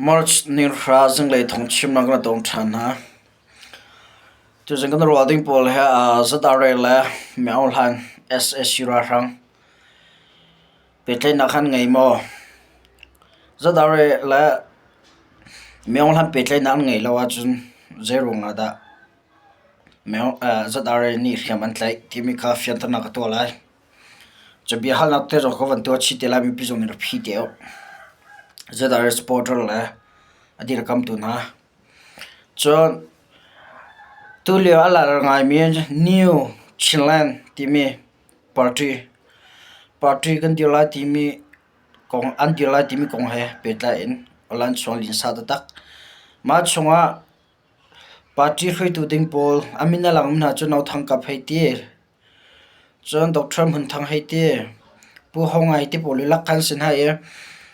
March nihra zinglei thawngchimnak na tong ṭhan hna. Tuzing kan ruah ding pawl he ZRA le Myohlan sac ralhrang pehtlaihnak an ngei maw? ZRA le Myohlan pehtlaihnak an ngeih lo ahcun zeiruang ah dah ZRA nih hriam an tlaih timi kha fianternak ka tuah lai. Cabia halnak te zong ka van tuah chih te lai mipi zong nih rak phi te uh. ZRA supporter le a dirkamtu hna. Cun tulio a lar ngaimi New Chinland timi party party kan dir lai timi kong an dir lai timi kong he pehtlai in online chung linsa taktak. Mah chungah party hruaitu ding pawl a min a langmi hna cu No Thang Kap hei ti. Cun Doctor Hmun Thang hei ti, Pu Ho Ngai ti pawl i lak khan si hna i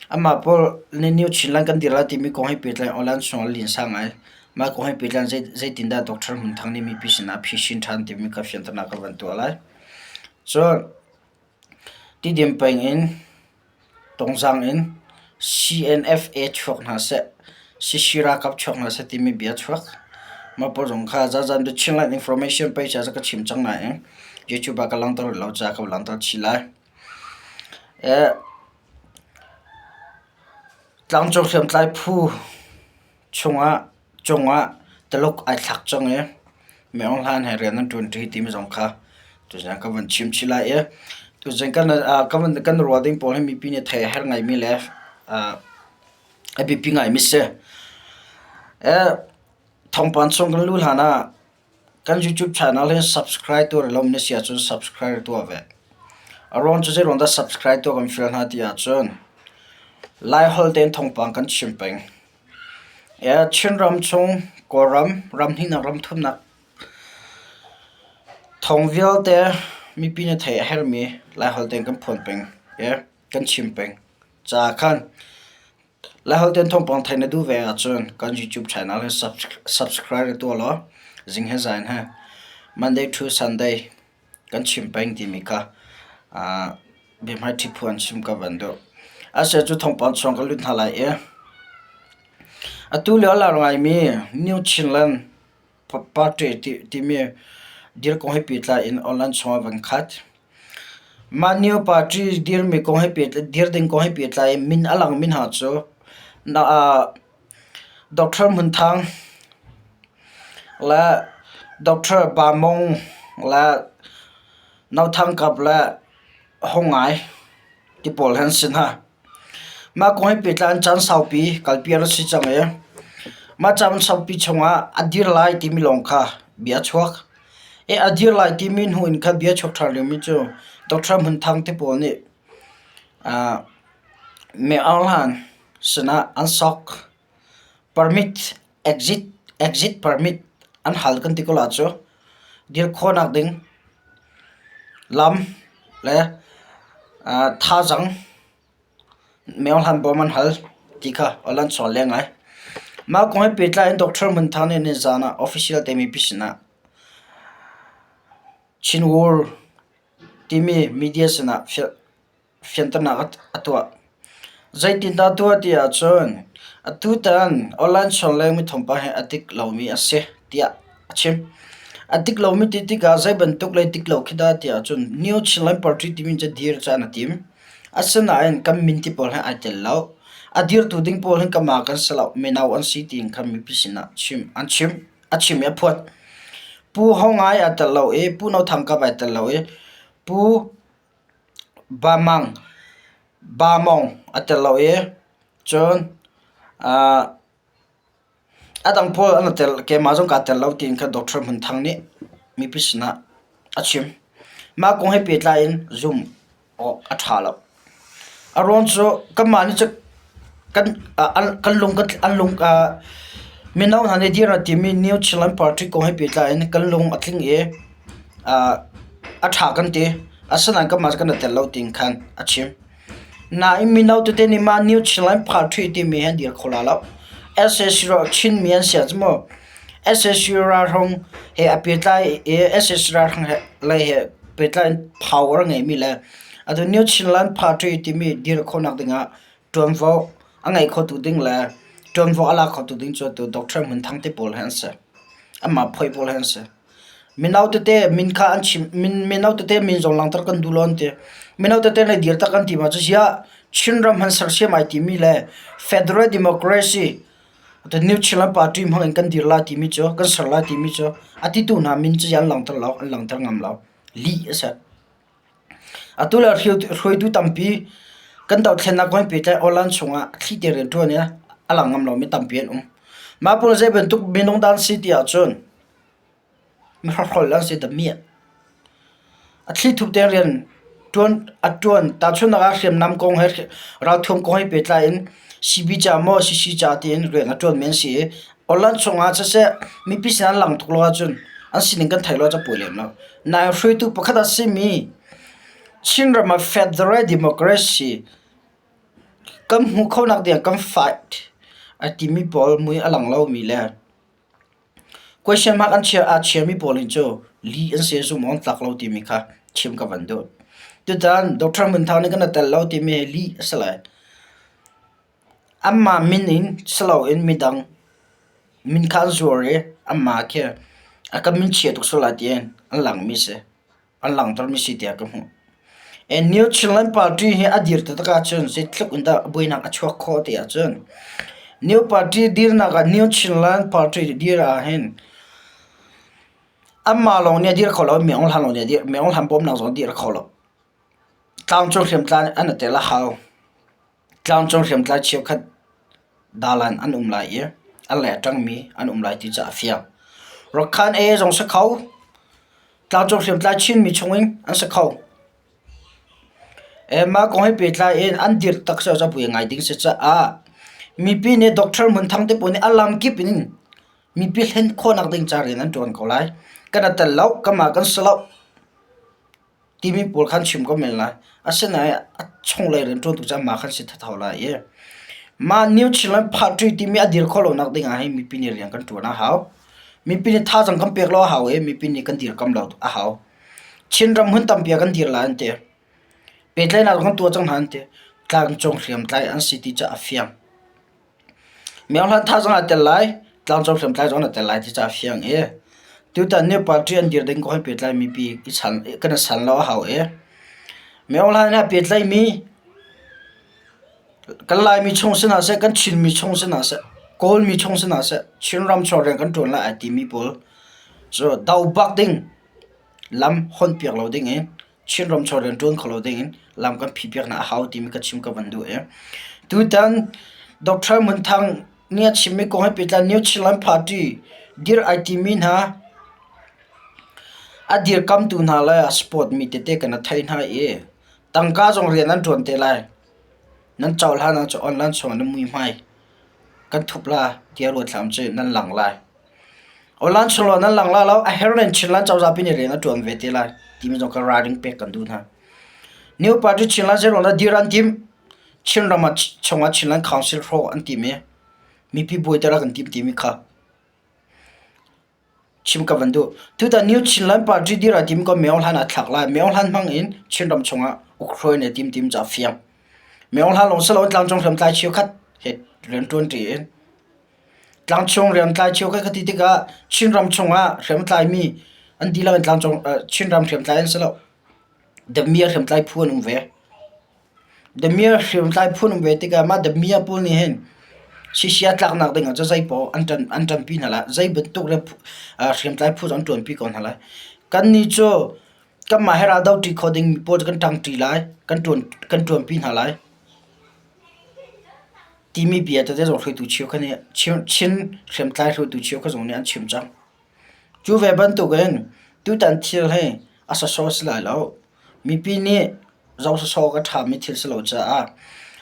amah pawl nih New Chinland kan dir lai timi kong he pehtlai online chungah linsa ngai. Mah kong he pehtlai zeitindah Doctor Hmun Thang nih mipi sinah phisin ṭhan timi kha fianternak ka van tuah lai. Cun Tidim peng in Tongzang in CNFA chuak hna seh, CC ralkap chuak hna seh timi bia chuak. Mah pawl zong kha zaazan The Chinland Information page ah ka chim cang nain YouTube ah ka langhter rih lo caah ka langhter chih lai. Tlangcung hriamtlai phu chungah cungah Taluk ai thlak cang i Myo Hlan he rian an ṭuanṭi timi zong kha tuzaan ka van chim chih lai i tuzaan kan kan ruah ding pawl hi mipi nih theih a herh ngaimi le a biapi ngaimi si. Thawngpang chung kan luh hlan ah kan YouTube channel hi subscribe tuah rih lomi na si ahcun subscribe tuah ve. A ruang cu zeiruang dah subscribe tuah kan fial hna ti ahcun Laiholh tein thawngpang kan chim peng. Chinram chung Kawlram ramhnihnak ramthumnak thawng vialte mipi nih theih a herhmi Laiholh tein kan phuan peng kan chim peng caah khan Laiholh tein thawngpang theih na duh ve ahcun kan YouTube channel hi subscribe tuah law zing he zan he Monday to Sunday kan chim peng timi kha biahmaiṭhi phu an chim ka van duh. Aseh cu thawngpang chuang ka lut hna lai i atu lio a lar ngaimi New Chinland Party timi dir kong he pehtlai in online chungah van khat. Mah New Party dirmi kong he dir ding kong he pehtlai in min a langmi hna cu Doctor Hmun Thang le Doctor Ba Mong le No Thang Kap le Hong Ngai ti pawl hi an si hna. Mah kong he pehtlai in caan saupi kalpi a rak si cang i mah caan saupi chungah a dir lai timi lawng kha bia a chuak. I a dir lai timi hnu in khan bia a chuak ṭhan rihmi cu Doctor Hmun Thang te pawl nih Myo Aung Hlan sinah an sok. Permit exit exit permit an hal kan ti ko la cu dir khawhnak ding lam le thazaang Myo Hlan bawm an hal ti kha aw an sual leng ai. Mah kong he pehtlai in Doctor Hmun Thang nih nizaan ah official te mipi sinah Chin World timi media sinah fianternak a tuah. Zeitindah a tuah ti ahcun atutan online chawleng mi thawngpang hi a dik lomi a si tiah a chim. A dik lomi ti tikah zei bantuk le dik lo khi dah ti ahcun New Chinland Party timi cu dir caan a tim. Asinain kan min ti pawl hi ai tel lo. A dirtu ding pawl hi kanmah kan si lo, mino an si tiin khan mipi sinah chim an chim. A chim i a phuat. Pu Ho Ngai aa tel lo i Pu No Thang Kap ai tel lo i Pu Ba Mang Ba Mong a tel lo i cun a dang pawl an i tel keimah zong kaa tel lo tiin khan Doctor Hmun Thang nih mipi sinah a chim. Mah kong he pehtlai in zumh awk a ṭha lo. A ruang cu kanmah nih cun kan kan lung an lung mino hna nih dir an timi New Chinland Party kong he pehtlai in kan lung a tling i a ṭha kan ti. Asinain kanmah cu kan i tel lo tiin khan a chim. Nain mino tete nih mah New Chinland Party timi hi an dir kho lai lo. Sac Chinmi an si ahcun mu sac ralhrang he a pehtlai i sac ralhrang lei he pehtlai in power a ngeimi le atu New Chinland Party timi dir khawhnak dingah ṭuanvo a ngei khotu ding le Ṭuanvo a la khotu ding cu atu Doctor Hmun Thang te pawl hi an si. Anmah phoih pawl hi an si. Mino tete min kha an chim min mino tete min zong langhter kan duh lo an ti. Mino tete nih dir tak an ti ma cu ziah Chinram han sersiam ai timi le Federal Democracy the New Chinland Party hmang in kan dir lai timi cu kan ser lai timi cu a titu hna min cu an langhter lo an langhter ngam lo. Lih a si. Atu le hruaitu tampi kan dothlennak kong he pehtlai online chungah thli te rianṭuan i a lang ngam lomi tampi an um. Mah pawl zei bantuk minung dah an si ti ahcun mihrokhrol an si damiah. A thlithup tein rian ṭuan a ṭuan. Tahchunhnak ah hriamnam kong he ralthuam kong he pehtlai in CB ca maw CC ca tiin rian a ṭuanmi an si i online chungah siseh mipi sin an lang tuk lo ahcun an sining kan theih lo ahcun a pawi lem lo. Nain hruaitu pakhat a simi Chinram ah Federal Democracy kan hmuh khonak ding ah kan fight a timi pawl mui a lang lomi le question mark an chia aa chiami pawl hin cu lih an si zumh awk an tlak lo timi kha chim ka van duh. Tutan Dr. Ngun Thang nih kan i tel lo timi hi lih a si lai. Anmah min in si loin midang min kha an zuar i anmah khi a kan min chia tuk sual lai tiin an langmi si. An langhtermi si tiah ka hmuh. New Chinland Party hi a dir taktak ahcun zeitluk in dah buainak a chuak khawh ti ahcun New Party dirnak ah New Chinland Party dir ahhin anmah lawng nih a dir kho lo i Myo Hlan lawng nih a dir Myo Hlan bawmnak zong a dir kho lo. Tlangcung hriamtlai an i tel a hau. Tlangcung hriamtlai cheukhat dalan an um lai i a le a ṭangmi an um lai ti cu a fiang. Rakkhan ee zong si kho. Tlangcung hriamtlai Chinmi chungin an si kho. Mah kong he pehtlai in an dir tak si ah pui ngai ding si caah mipi nih Doctor Hmun Thang te pawl nih a lamkip in mipi hlen khawhnak ding ca rian an ṭuan ko lai. Kan i tel lo, kanmah kan si lo. Timi pawl khan chim ko men lai. Asinain a chunglei rianṭuantu cu anmah khan si thatho lai i mah New Chinland Party timi a dir khawh lonak ding ah hin mipi nih rian kan ṭuan a hau. Mipi nih thazaang kan pek lo a hau i mipi nih kan dirkamh lo a hau. Chinram hmun tampi ah kan dir lai an ti. Pehtlaihnak kan tuah cang hna an ti. Tlangcung hriamtlai an si ti cu a fiang. Myohlan thazaang aa tel lai, tlangcung hriamtlai zong aa tel lai ti cu a fiang i tutan ni party an dir ding kong he pehtlai mipi i chan kan i san lo a hau i Myohlan he pehtlaimi kan Laimi chung si hna seh, kan Chinmi chung si hna seh, Kawlmi chung si hna seh, Chinram chung rian kan ṭuan lai ai timi pawl cu do bak ding lam hawnpiak lo ding in Chinram chung rian ṭuan kho lo dingin lam kan phihpiak hna a hau timi ka chim ka van duh i tutan Dr. Hmun Thang nih a chimmi kong he pehtlai New Chinland Party dir ai timi hna a dirkamtu hna le a support mi tete kan thei hna i tangka zong rian an ṭuan te lai. Nan cohlan ahcun online chung nan muihmai kan thup la tiah ruat hlah cu nan lang lai. Online chung law nan lang la lo a her in Chinland cozah pi nih rian a ṭuan ve te lai timi zong ka ralring pek kan duh hna. New Party Chinland zeiruang dah dir an timh? Chinram ah chungah Chinland Council hrawh an tim i mipi buaiter a kan tim timi kha chim ka van duh. Tutan New Chinland Party dir a tim ko Myo Hlan ah thlak lai. Myo Hlan hmang in Chinram chungah ukhruai ne tim tim ca fiang. Myo Hlan lawng si lo tlangcung hriamtlai cheukhat he rianṭuan ṭi in Tlangchung hriamtlai cheukhat ka ti tikah Chinram chungah hriamtlaimi an dihlak in tlangcung Chinram hriamtlai an si lo. Demia hriamtlai phu an um ve. Demia hriamtlai phu an um ve tikah mah Demia pawl nih hin sisia tlaknak ding ah cun zei paoh an ṭan an ṭanpi hna lai. Zei bantuk hriamtlai phu zong an ṭuanpi ko hna lai. Kannih cu kanmah he raldo ṭi kho ding pawl cu kan ṭangṭi lai, kan ṭuan kan ṭuanpi hna lai. Timi bia tete zong hruaitu cheukhat nih Chin hriamtlai hruaitu cheukhat zong nih an chim cang. Cu ve bantukin tutan thil hi a sawsawh a si lai lo. Mipi nih zoh sawsawh awk a ṭhami thil si lo caah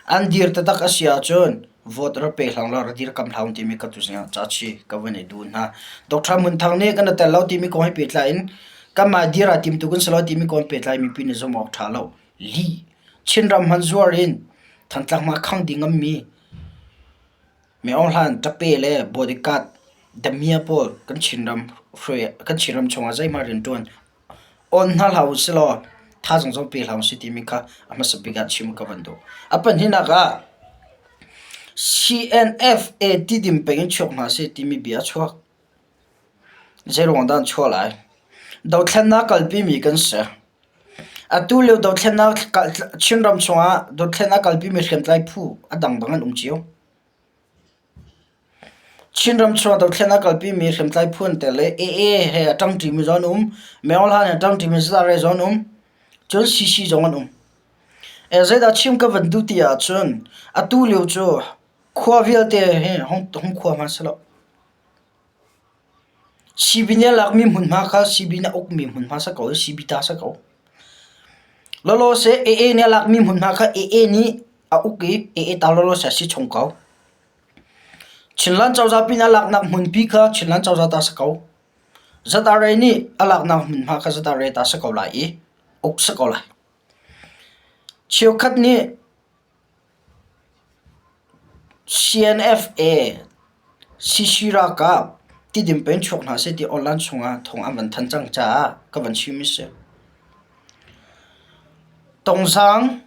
an dir taktak a si ahcun vote rak pe hlah law rak dirkamh hlah timi ka tuzing ah cachi ka van i duh hna. Dr. Hmun Thang nih kan i tel lo timi kong he pehtlai in kanmah dir aa timtu kan si lo timi kong he pehtlai mipi nih zumh awk ṭha lo. Lih Chinram hmanh zuar in Thantlang hmanh a khang dih ngammi Myo Hlan, Ṭape le bodyguard damiah pawl kan Chinram hruai kan Chinram chungah zeihmanh rianṭuan awn hna hlah usilaw thazaang zong pe hlah usih timi kha a hmasa bik ah chim ka van duh. A pahnihnak ah. CNFA Tidim peng in chuak hna seh timi bia a chuak. Zeiruang dah an chuah lai? Dothlennak kalpimi kan si. Atu lio dothlennak Chinram chungah dothlennak kalpimi hriamtlai phu a dangdang an um cio. Chinram chungah dothlennak kalpimi hriamtlai phu an tel i AA he a ṭangṭimi zong an um, Myohlan he a ṭangṭimi ZRA zong an um, cun CC zong an um. Zeidah chim ka van duh ti ahcun atu lio cu khua vialte hi hung khua hmanh si lo. CB nih a lakmi hmunhma kha CB nih a ukmi hmunhma si ko i CB ta si ko. Lawlaw seh AA nih a lakmi hmunhma kha AA nih a uk i AA ta lawlaw seh a si chung ko. Chinland cozah pi nih a laknak hmunpi kha Chinland cozah ta si ko. ZRA nih a laknak hmunhma kha ZRA ta si ko lai i uk si ko lai. Cheukhat nih CNFA, CC ralkap Tidim peng chuak hna seh ti online chungah thawng an van thanh cang caah ka van chim i si. Tongzaang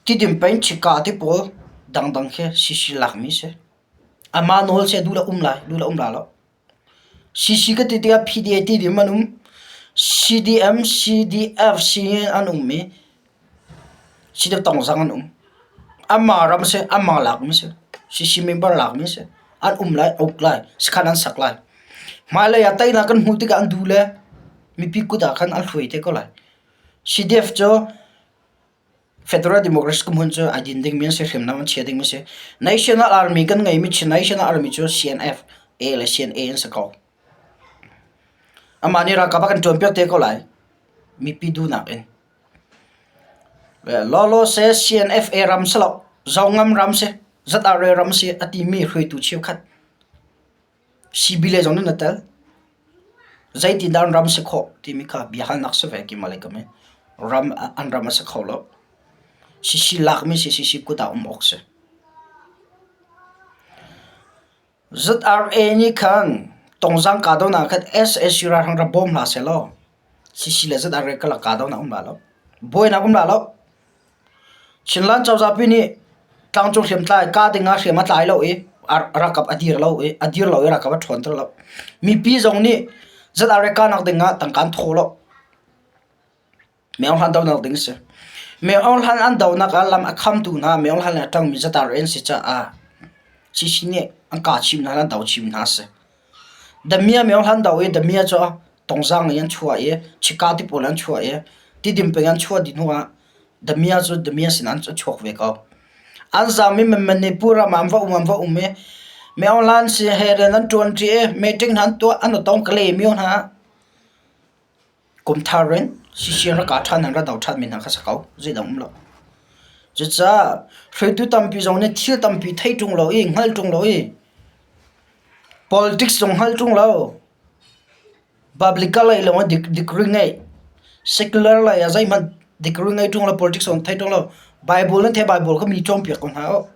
Tidim peng Chika ti pawl dangdang khi CC lakmi si. Amah nawl seh duh le um lai, duh le um la lo. CC ka ti tikah PDA ti ding an um. CDM, CDF, CN an um i CDF tongzang an um. Anmah ram a si, anmah lakmi a si. CC member lakmi a si. An um lai, a uk lai, sakhan an sak lai. Hmailei ah teinak kan hmuh tikah an duh le mipi kut ah khan an hruai te ko lai. CDF cu Federal Democracy hmun cu ai din dingmi an si, hriamnam an chia dingmi a si. National Army kan ngeimi Chin National Army cu CNF A le CNA an si ko. Amah nih ralkap a kan ṭuanpiak te ko lai. Mipi duhnak in. Lawlaw se CNFA ram si lo, Zongam ram si, ZRA ram si a timi hruaitu cheukhat Sibile zong nih na tel. Zeitindah an ram si khawh timi kha biahalnak si ve keimah lei kam i ram an ram a si kho lo. Sisi lakmi si sisi kut ah um awk si. ZRA nih khan Tongzang kahdohnak ah khan sac ralhrang rak bawm hna sehlaw CC le ZRA karlak kahdohnak um la lo. Buainak um la lo. Chinland cozah pi nih tlangcung hriamtlai kah ding ah hriam a tlai lo i ralkap a dir lo i a dir lo i ralkap a ṭhawnter lo. Mipi zong nih ZRA kahnak ding ah tangka an thaw lo. Myo Hlan dohnak ding a si. Myo Hlan an dohnak ah lam a khamtu hna Myo Hlan le a ṭangmi ZRA an si caah CC nih an kah chim hna an do chim hna a si. Damiah Myo Hlan do i Damiah cu Tongzang in an chuah i Chika ti pawl an chuah i Tidim peng an chuah dih hnuah Damiah cu Damiah sinah an chuak ve ko. An zaam i Manipur ram ah an va um an va um i Myo Hlan si he rian an ṭuan ṭi i meeting hna an tuah an i tong Kale myo hna. Kum thar in CC rak kah ṭhan an rak do ṭhanmi hna kha si ko. Zeidang um lo. Cucaah hruaitu tampi zong nih thil tampi thei ṭung lo i hngal ṭung lo i politics zong hngal ṭung lo Biblical lei lawng ah degree ngeih, secular lei ah zeihmanh degree ngei ṭung lo, politics zong thei ṭung lo. Bible nan thei Bible kha mi cawnpiak ko hna u.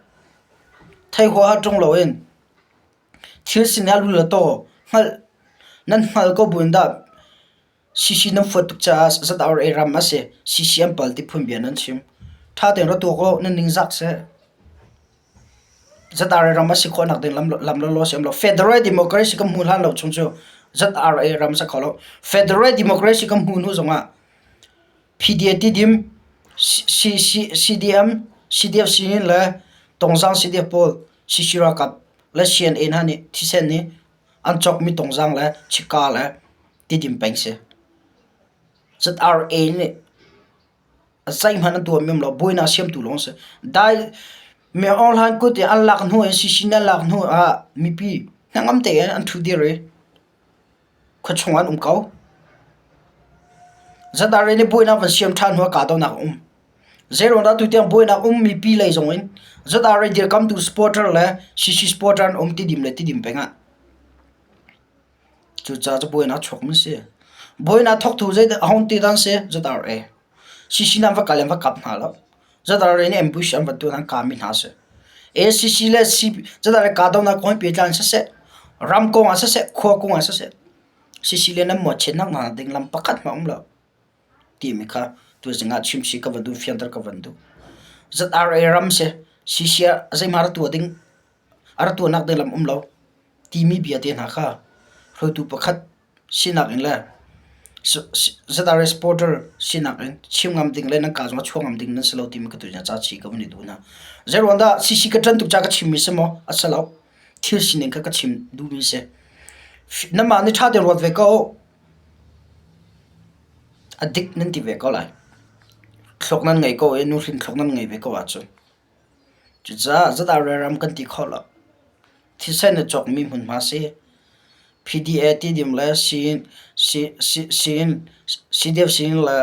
Thei huaha ṭung loin thil sining a lu le taw hngalh nan hngal ko buin dah CC nan fuat tuk caah ZRA ram a si. CC an pal ti phun bia nan chim. Ṭha tein ra tuak u, nan ningzak seh. ZRA ram a si khawhnak ding lam lam lawlaw si um lo. Federal democracy kan hmu hlan lo chung cu ZRA ram si kho lo. Federal democracy kan hmu hnu zongah PDA Tidim, CDM, CDF sinin le Tongzang CDF pawl CC ralkap le CNA hna nih thisen nih an cawkmi Tongzang le Chika le Tidim peng si. ZRA nih zeihmanh an tuahmi um lo buainak siamtu lawng si. Dai mi online kut i an lak hnu in CC nih an lak hnu ah mipi hnangam tein an ṭhu dir i khuachung an um ko. ZRA nih buainak van siam ṭhan hnu ah kahdohnak a um. Zeiruang dah tutiang buainak um mipi lei zong in ZRA dirkamtu supporter le CC supporter an um Tidim le Tidim peng ah. Cucaah cu buainak chuakmi a si. Buainak thawktu zeidah a hung ti dan si? ZRA. CC nih an va kal i an va kap hna lo. ZRA nih ambush an va tuah an kahmi hna a si. ACC le ZRA kahdohnak kong he pehtlai in siseh, ram kong ah siseh, khua kong ah siseh, CC le nan mawhchiatnak hna ding lam pakhat hmanh a um lo timi kha tuzing ah chimchih ka van duh, fianter ka van duh. ZRA ram si, CC ah zeihmah ra tuah ding. A ra tuahnak ding lam um lo timi bia te hna kha hruaitu pakhat sinak in le ZRA supporter sinak in chim ngam ding le nan ka zong a chuak ngam ding nan si lo timi ka tunya ca chi ka van i duh hna. Zeiruang dah CC ka ṭan tuk ca ka chimmi si maw? A si lo. Thil sining kha ka chim duhmi si. Namah nih ṭha tein ruat ve ko. A dik nan ti ve ko lai. Thluak nan ngei ko i nuhrin thluak nan ngei ve ko ahcun. Cucaah ZRA ram kan ti kho lo. Thisen a cawkmi hmunhma si. PDA Tidim le CDF Siinn le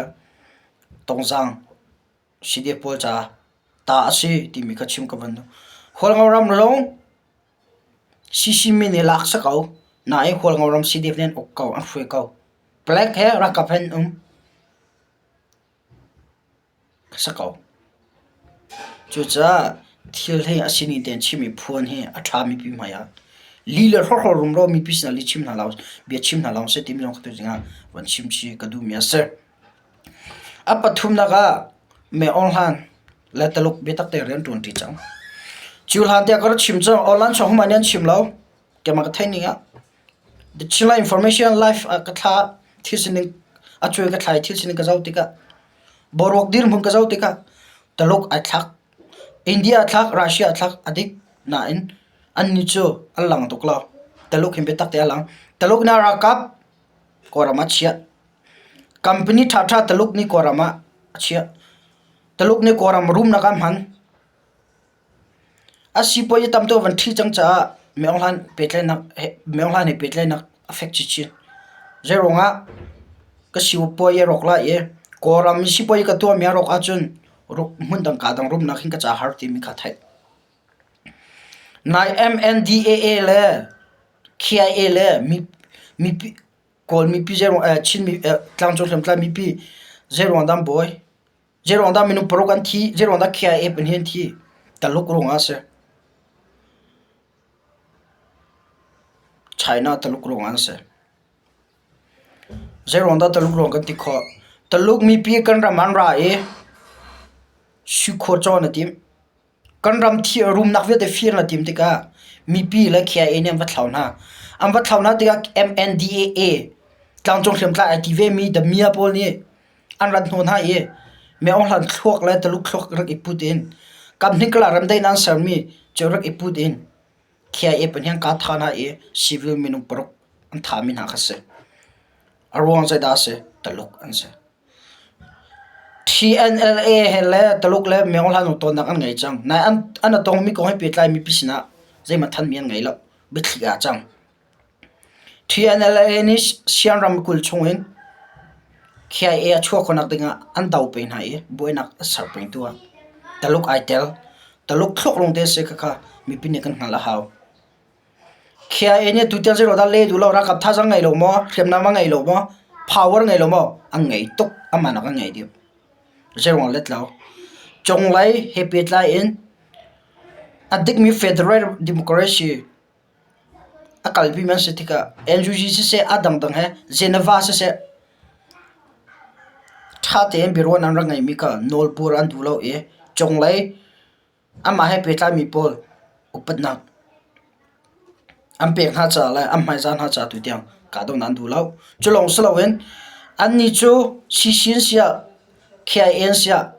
Tongzang CDF pawl ca ta a si timi kha chim ka van duh. Hualngo ram zong CC mi nih lak si ko. Nain Hualngo ram CDF nih an uk ko, an hruai ko. Palek he ralkap he an um. Ka si ko. Cucaah thil hi a sining tein chimmi phuan hi a ṭhami pi hmai ah li le hrawkhrol rumro mipi sinah li chim hna lo bia chim hna lo seh timi zong ka tu zingah van chim chih ka duhmi a si. A pathumnak ah Me Aung Hlan le Taluk biatak te rian ṭuan ṭi cang. Cu hlan tiah ka rak chim cang online chung hmanh an chim lo. Keimah ka theih ning ah The Chinland Information Live ah ka thla thil sining a cuai ka thla i thil sining ka zoh tikah boruak dirhmun ka zoh tikah Taluk ai thlak India a thlak Russia a thlak a dik nain annih cu an lang tuk lo. Taluk hin biatak te a lang. Taluk nih a ralkap Kawlram ah a chiah. Company ṭhaṭha Taluk nih Kawlram ah a chiah. Taluk nih Kawlram rumnak ah a hman. A sipuazi tam tuk a van ṭhi cang caah Myo Hlan he pehtlaihnak a fek chinchin. Zeiruangah ka sipuazi a rawk lai i Kawlram i sipuazi ka tuahmi a rawk ahcun hmundang kaa dang rumnak hin ka ca har timi kha theih. Nai MNDAA le KIA le Kawl mipi Chin tlangcung hriamtlai mipi zeiruang dah an buai? Zeiruang dah minung paruk an thi? Zeiruang dah KIA pahnih an thi? Taluk ruangah a si. China Taluk ruangah an si. Zeiruang dah Taluk ruang kan ti khawh? Taluk mipi kan ram an ra i sui khua cawn a timh. Kan ram rumnak vialte fir na tim tikah mipi le KIA nih an va thlau hna. An va thlau hna tikah MNDAA tlangcung hriamtlai ai ti vemi Damia pawl nih an rat hnawh hna i Myo Aung Hlan thluak le Taluk thluak rak i put in kamhnih ramdaihnak an sermi cu rak i put in KIA pahnih an kah tha hna i civil minung paruk an thahmi hna kha si. A ruang zeidah a si? Taluk an si. TNLA he le Taluk le Myo Aung Hlan tonnak an ngei cang. Nain an a tongmi kong he pehtlai mipi sinah zeihmanh thanmi an ngei lo. Biathli ah cang. TNLA nih Sian ramkulh chungin KIA a chuah khawhnak dingah an do peng hna i buainak a ser pengtu ah Taluk ai tel. Taluk thluak lawngte a si khakha mipi nih kan hngalh a hau. KIA nih tutiang zeiruangah dah le duh lo ralkap thazaang ngei lo maw, hriamnam a ngei lo maw, power ngei lo maw, an ngei tuk, amah nak an ngei dih. Zeiruangah let lo. Cunglei he pehtlai in a dikmi federal democracy a kalpi mi an si tikah NUG siseh a dangdang he Geneva siseh ṭha tein biaruahnak an rak ngeihmi kha nawlpur an duh lo i cunglei Amah he pehtlaimi pawl upatnak an pek hna caah le an hmaizah hna caah tutiang kahdohnak an duh lo. Cu lawng si loin annih cu CC an siah KIA an siah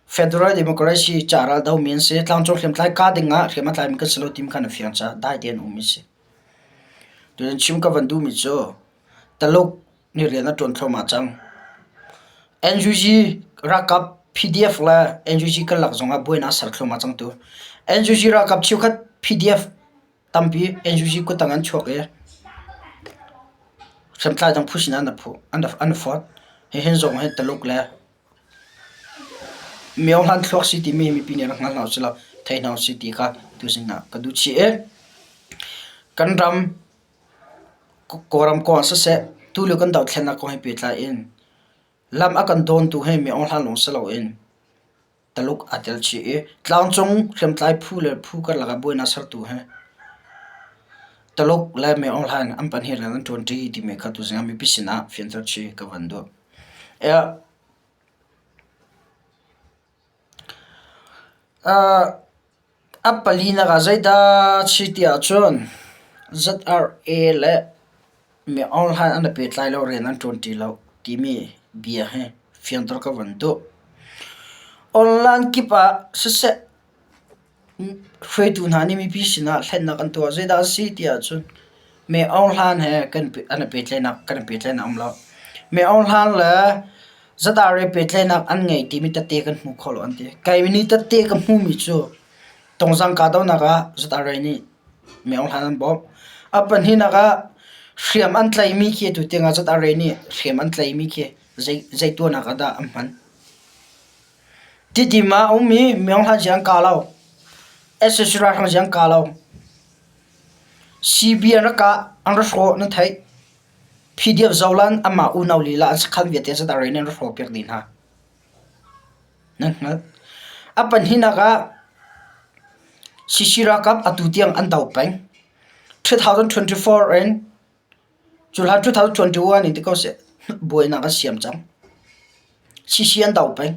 Federal Democracy ca ral domi an si. Tlangcung hriamtlai kah ding ah hriam a tlaimi kan si lo timi kha na fiang caah dai tein um a si. Tutan chim ka van duhmi cu Taluk nih rian a ṭuan thluahmah cang. NUG ralkap PDF le NUG karlak zongah buainak a ser thluahmah cang tu. NUG ralkap cheukhat PDF tampi NUG kuttang an chuak i hriamtlai dang phu sinah an fawt. Hihin zong hi Taluk le Myo Hlan thluak si timi mipi nih rak hngal hna usih law thei hna usih ti kha tuzing ah ka duh chih i kan ram Kawlram kong ah siseh, tulio kan dothlennak kong he pehtlai in lam a kan dawntu hi mi Aung Hlan lawng si loin Taluk aa tel chih i tlangcung hriamtlai phu le phu karlak ah buainak sertu hi Taluk le Mi Aung Hlan an pahnih rian an ṭuanṭi timi kha tuzing ah mipi sinah fianter chih ka van duh. A palinak ah zeidah a si ti ahcun ZRA le mi online an i pehtlai lo, rian an ṭuan ṭi lo timi bia hi fianter ka van duh. Online kip ah siseh hruaitu hna nih mipi sinah hlennak an tuah. Zeidah a si ti ahcun mi online he an i pehtlaihnak kan i pehtlaihnak a um lo. Mi online le ZRA pehtlaihnak an ngei timi tette kan hmu kho lo an ti. Kei nih tette ka hmuhmi cu Tongzang kahdohnak ah ZRA nih mi online an bawmh. A pahnihnak ah hriam an tlaihmi khi atu tiangah ZRA nih hriam an tlaihmi khi zei tuahnak ah dah an hman. Tidim ah a um i Myaung Hlan zing an kah lo. SAC ralhrang zing an kah lo. CB an rak kah, an rak hrawh nan theih. PDF Zolan amah unau lila an sakhan vialte ZRA nih an rak hrawhpiak dih hna. Nan hngalh. A pahnihnak ah CC ralkap atu tiang an do peng. 2024 in Cuhlan 2021 in ti ko seh buainak an siam cang. CC an do peng.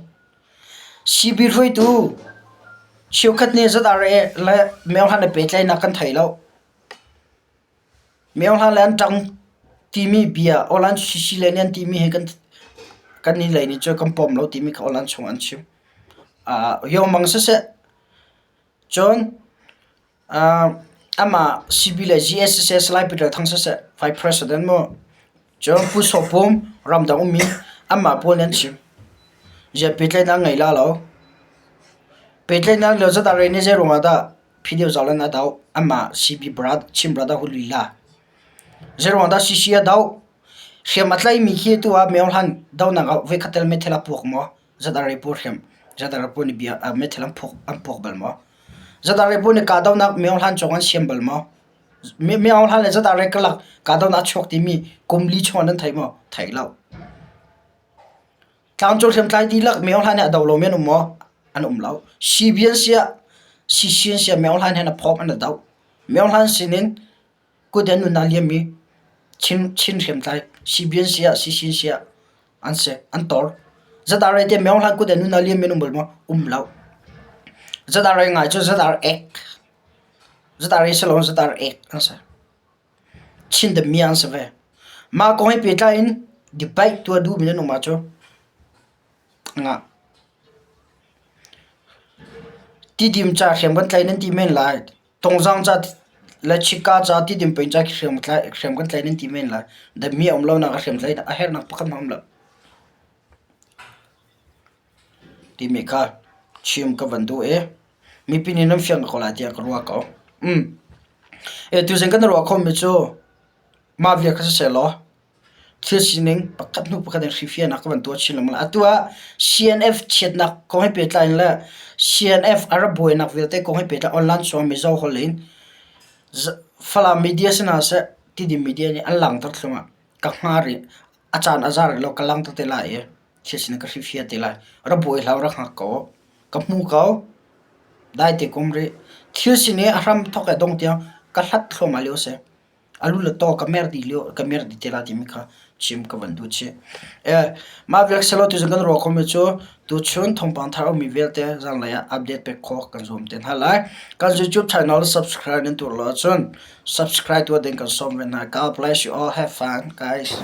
CB hruaitu cheukhat nih ZRA le Myo Hlan le pehtlaihnak kan thei lo. Myo Hlan le an ṭang timi bia Awlan CC le nih an timi hi kan kan nih lei nih cun kan pom lo timi kha Awlan chung an chim. Uh, Yawngmang siseh cun Amah CB le GS siseh, Salai Peter Thang siseh, Vice President mu, cun Pu Saw Pum ramdang ummi anmah pawl nih an chim. Ziah pehtlaihnak an ngei la lo. Pehtlaihnak lio zat ah rei nih zei ruangah dah Phideu Zalan a doh? Amah CB Brother, Chin Brotherhood lila. Zei ruangah dah CC a doh? Hriam a tlaimi khi tu ah Myo Hlan dohnak ah voikhat tel meithal a puak maw? ZRA pawl hriam ZRA pawl nih bia meithal an phuk an puak bal maw? ZRA pawl nih kahdohnak Myo Hlan cawng an siam bal maw? Myo Hlan le ZRA karlak kahdohnak a chuak timi kum li chung ah nan thei maw? Thei lo. Tlangcung hriamtlai dihlak Myo Hlan nih a do lomi an um maw? An um lo. CB an siah CC an siah Myo Hlan he na phawm an doh. Myo Hlan sinin kut in nun a liammi Chin Chin hriamtlai CB an siah CC an siah an si an tor. ZRA te Myo Hlan kut in nun a liammi an um bal maw? Um lo. ZRA ngai cu ZR ek. ZRA si lo ZR ek an si. Chin dami an si ve. Mah kong he pehtlai in debate tuah duhmi nan um ahcun ngah. Tidim ca hriam kan tlai nan ti men lai. Tongzang ca le chika ca tidim peng ca hriam hriam kan tlai nan ti men lai. Dami a um lonak a hriam tlai a herhnak pakhat hmanh a um lo. Timi kha chim ka van duh i mipi nih nan fiang ko lai tiah ka ruah ko. Um. E tuzing kan ruah khomi cu mah vial kha siseh law Thil sining pakhat hnu pakhat in hrifiahnak ka van tuah chin lengmang. Atu ah CNF chiatnak kong he pehtlai in le CNF a rak buainak vialte kong he pehtlai online chung Mizo holh in Falam media si hna seh, Tidim media nih an langhter thluahmah. Ka hngar i a caan a za rih lo ka langhter te lai i thil sining ka hrifiah te lai. Rak buai hlah u, rak hngak ko u. Ka hmu ko. Dai te kum rih. Thil sining a hram thawk le dong tiang ka hlat thluahmah lio a si. A lu le taw ka mer dih lio ka mer dih te lai timi kha chim ka van duh chih. Mah vial selaw tuzing kan ruah khomi cu tuchun thawngpang thar a ummi vialte zanlei ah update pek khawh kan zuam te hna lai. Kan YouTube channel subscribe nan tuah lo ahcun subscribe tuah ding kan sawm ve hna. God bless you all. Have fun guys.